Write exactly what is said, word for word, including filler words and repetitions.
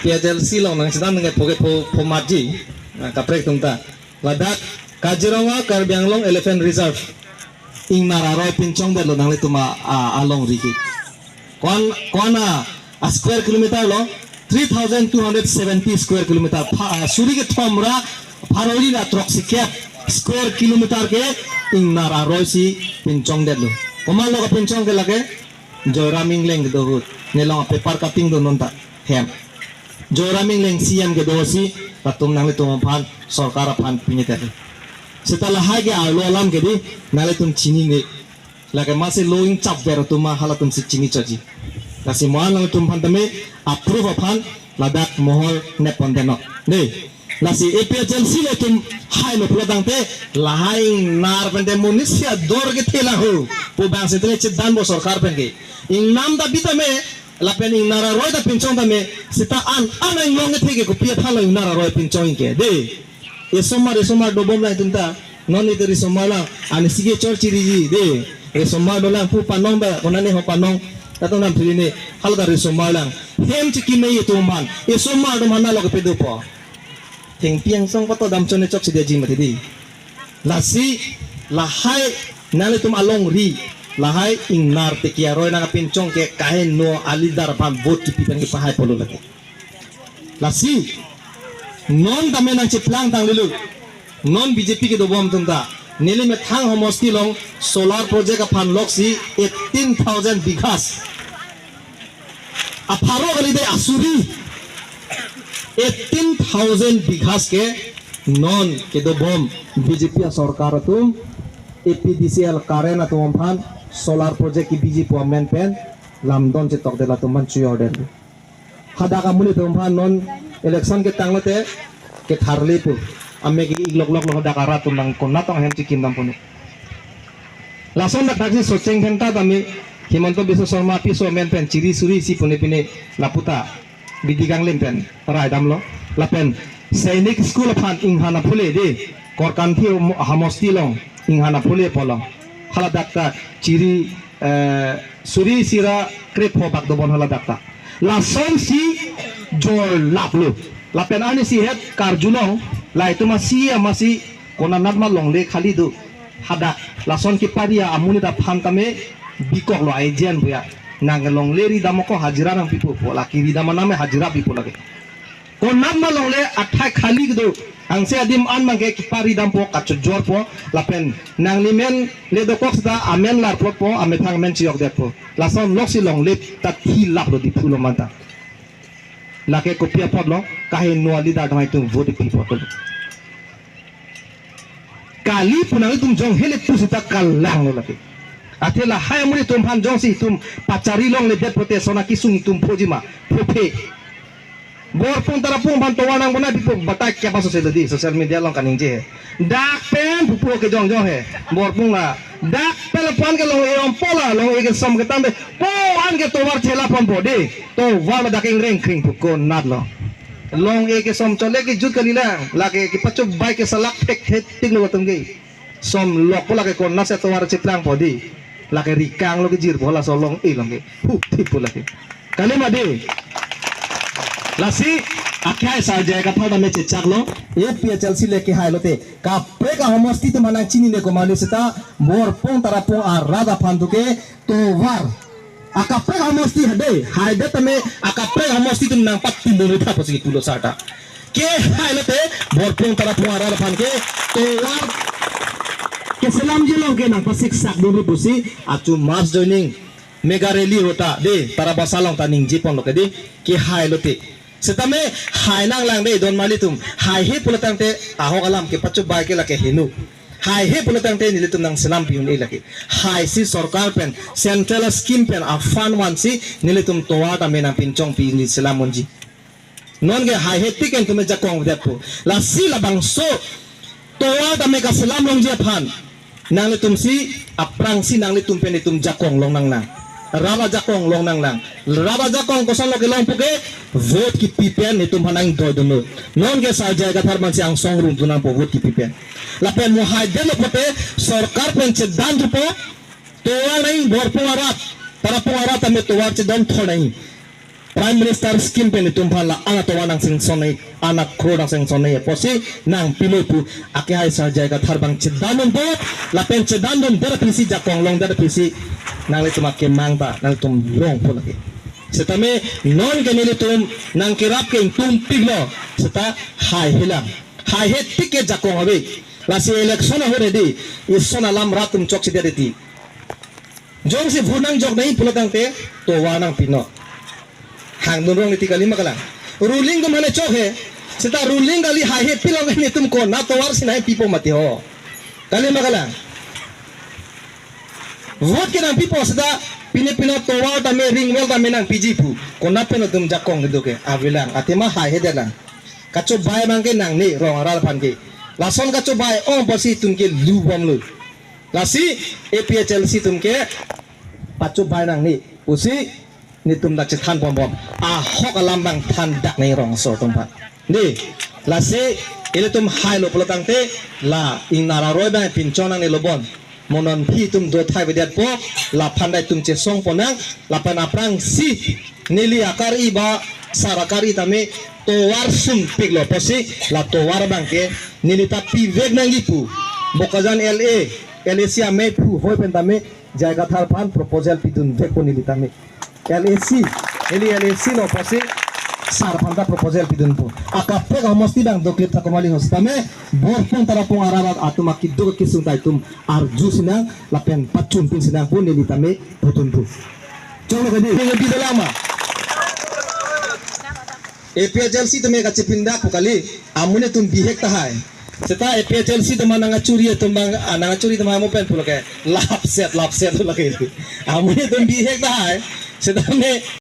P H L C along nangchedan nangke phoke pho pho matji. Ah, kaprek atum ta. Ladak Kaziranga Karbi Anglong Elephant Reserve ingnar aroi pinchongdetlo nanglitum a, a, alongri ke. Ko-an, ko-an a, a square kilometer lo, three thousand two hundred seventy square kilometer. Pha, a, suri kethom ra pharo ri ra throksi kep square kilometer ke ingnar aroi si pinchongdetlo. Komatlo kapinchong ke lake? Joyram Engleng kedo ahut. Nelong paper cutting do non ta hem. Joyram Engleng C M kedo si latum nanglitum aphan sorkar aphan pini tadi. Seta lahai ke arlo alam ke di nanglitum chinine. Lake masi lo ingchap ver atum ma halatum si chini choji. Lasi mo-an nangtum aphan tame approve aphan ladak mohor nepon deno. Ne. Lasi A P H L C le atum hailo pulo tangte lahai ingnar pen te monit si ador kethe lang ho. Pu bang se tre chedan bo sorkar pen ke. Ingnam ta bi tame lapen ingnar aroi ta pinchong tame seta an an inglong kethe ke kopi aphan lo ingnar aroi pinchong ke. De. Esomar esomar dobom lang atum ta. Non ite risomar lang. Ani sige chor chiriji. De. Esomar do lang pu panong ba konane ho panong. Tato nam thili ne. Halo ta risomar lang. Hem chikime atum aphan. Esomar do mana lo kepedo po. Thengpi angsong pato damchone chok si diaji mati di. Lasi lahai nanglitum alongri lahai ingnar tiki aroi nangpinchong ke kaheno a-leader aphan vote kipi pen kipahai pulo lake. Lasi non tame nangcheplang tang lilo. Non B J P kedobom atum ta. Neli methang homosti along solar project aphan loksi eighteen thousand bighas. Apharo kali de asuri. Eighteen thousand bighas ke non kedobom B J P asorkar atum A P D C L current atum aphan solar project kebiji pu amen pen lamdon chetokdet latum aphan chuyordetlo. Hadak amonit atum aphan non election ketanglote ketharle pu. Ame ke iklok lok lo hadak arat atum nang konatong hem chikim dam punu. Lason dak thaksi Socheng Dhenta tame Himanta Biswa Sarma piso amen pen chiri suri si pune pine laputa bidi kanglim pen rai damlo. Lapen Sainik School aphan inghan aphule de Korkanthi homosti along inghan aphule pulo. Haladak ta chiri, eh, suri sira krepho bak dobom haladak ta. Lason si jor laplo. Lapen ani si het karjulong, la itum asi amasi konatma longle khali do. Hadak, lason kipari amonit aphan tame bikoklo aejen puya. Nang longle ridam ako hajira nangpipo, po lake ridam aname hajira pipo lake. Konatma longle athai khali kedo. Angse adim an mangke kipari dampo kachojorpo lapen nanglimen le dokok seta amen larplotpo amethang amen chiyokdetpo. Lason loksi longle ta thi laplo Diphu along anta. Lake kopi apotlo, kaheno a-leader dong itum vote pi apotlo. Kali pu nanglitum jong hele pu seta kalanglo lake. Athe lahai amonit atum aphan jongsi itum pachari longledet pote sona kesung itum phoji ma, phophe. Borpung Tarapung aphan tovar nang bona bipo batai kya paso se di social media along kaningje he. Dak pen pupu ke jongjong he. Borpung la. Dak pen lapu-an ke long-e ompo la, long-e kesom ketang de. Ko-an ke tovar chela ponpo de. Tovar la dak ingreng kring pu konatlo. Long-e kesom chole kejut kali lang. Lake kepacho bai kesalak thek thek tik lo atum ke. Som lok po lake konat si tovar cheplangpo di. Lake rikanglo kejirpo laso long-e along ke. Hu thippo lake. Kali ma di. Lasi akhai sarjai kathar tame chechaklo. A P H L C le kehailote. Kaprek ahomosti atum aphan nangchinine komatne seta Borpung Tarapung arat aphan tu ke tovar. Akaprek ahomosti hade, haidet tame akaprek ahomosti atum nangpatindun ri tha pusi pulo sarta. Kehailote Borpung Tarapung arat aphan ke tovar keselamji along ke nangpasiksak dun ri pusi achu mass joining mega rally ahut ta de Tarabasa along ta ningje ponlo ke de kehailote. Setame hai nanglang de don malitum. Haihe pulo tangte ahok alam kepacho bai ke lake heno. Haihe pulo tangte nelitum nangselam pi un-e lake. Hai si sorkar pen, central scheme pen, a-fund van si nelitum tovar tame nangpinchong pi neli selam unji. Non ke haihe tik en tame jakong vedetpo. Lasi labangso tovar tame kaselam longji aphan. Nanglitum si aphrang si nanglitum pen itum jakong long nanglang. Rat ajakong long nanglang. Rat ajakong kosonlo kelong puke vote kipi pen itum aphan nangdoi dunlo. Non ke sarjai kathar man si angsong rum tu nangpo vote kipi pen. Lapen mo haidetlo pote sorkar pen chedan thupo. Tovar nangji Borpung arat, Tarapung arat tame tovar chedan thor nangji. Prime Minister scheme pen itum aphan la ana tovar nang sanction nai, ana crore nang sanction nai pusi nangpilo pu akehai sar J I Kathar abang chedandun do, lapen chedandundet aphisi, jakong longdet aphisi nanglitum akemang ta nanglitum longpo lagi. Setame non ke nelitum nangkerap ke ingtumpiklo, seta haihelang. Haihe tik ke jakong ave. Lasi election ahut hedi, ison alam rat atum chokchedet titi. Jongsi vote nangjok nangji pulo tangte, tovar nangpinon. Hangdun rong niti, kali ma kalang? Ruling atum hane chok he. Seta ruling kali, haihepik along netum konat tovar si nangpipo mati ho. Kali ma kalang? Vote ke nangpipo seta pine pine tovar tame, ring well tame nangpiji pu. Konat pen atum jakong kedo ke avelang. Athema haihedelang. Kachobai abang ke nangne, rong arat aphan ke. Lason kachobai ong pusi itum ke lubomlo. Lasi A P H L C atum ke pachobai nangne pusi netum dak chethan ponbom. Ahok alam abang thandak nai rong aso atum aphan. Ne, lasi ilitum hailo pulo tangte, la ingnar aroi abang pinchong nangnelo bon. Mo non aphi itum do thai vedet po, laphan dai itum chesong ponnang, lapen aphrangsi neli akari ba sar akari tame tovar sunpiklo pusi, la tovar abang ke neli ta pivek nangji pu. Bokajan L A, L A C amei phu hoi pen tame J I Kathar aphan proposal pidunvekpo neli tame. L A C, neli L A C lo pusi sar aphan ta proposal pidunpo. Akaprek ahomosti abang doklip tha komat li ho setame, Borpung Tarapung arat atum akeduk kesung ta itum arju sinang lapen pachunpin sinang pu neli tame pudunpo. Choklo kadi, neli bidolang ma? A P H L C tame kachepindak pu kali, amonit atum bihek tahai. Seta A P H L C atum nangkachuri atum abang, ah, nangkachuri atum amo pen pulo ke, lapset, lapset pulo ke. Amonit atum bihek tahai. Setame